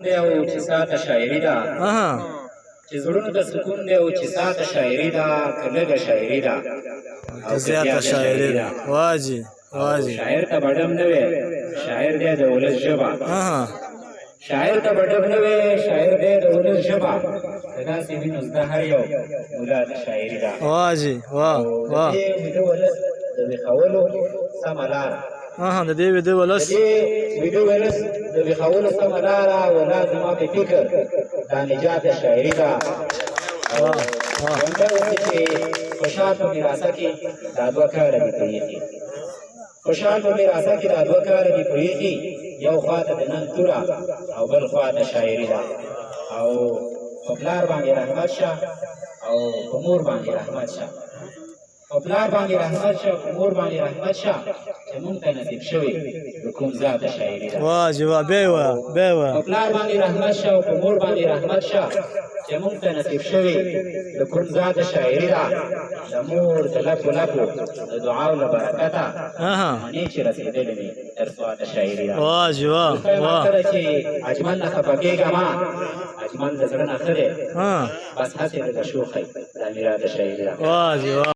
دی او چې ساته شاعري ده. چې زړونو ته سکون دی او چې ساته شاعري ده، که لږه شاعري ده او که زیاته شاعري ده. واجی واجی. شاعر ته بډم نه وي، شاعر دی د ولس ژبه. شاعر ته بډم نه وي، شاعر دی د ولس ژبه. که داسې وي نو زده هر یو ملا ته شاعري ده. واجی واه واه. د دې ویده ولس د ویښولو سمه لاره. د دې ویده ولس، د دې ویده ولس د ویښولو سمه لاره ولا زما په فکر دا نجات شاعري ده. ژوندی اوسې چې خوشحال په میراثه کې دا دوه کاله دي پرېښي. خوشحال په میراثه کې دا دوه کاله دي پرېښي، یو خواته د نن توره او بل خواته شاعري ده. او په پلار باندې رحمت شه او په مور باندې رحمت شه، په پلار باندې رحمت شه، په مور باندې رحمت شه، چې مونږ ته نصیب شوې د کوم ذاته شاعري ده. واه جی واه، بیا وایه بیا وایه. په پلار باندې رحمت شه او په مور باندې رحمت شه، چې مونږ ته نصیب شوې د کوم ذاته شاعري ده. د مور د لپو لپو د دعاو له برکته منې چې رسېدلې مې تر سواته شاعري ده. واه جی واه واه. کله چې اجمل نه خفه کېږه ما، اجمل د زړه نه ښه دی، بس هسې لږه شوخی دا میراته شاعري ده. واه جی واه.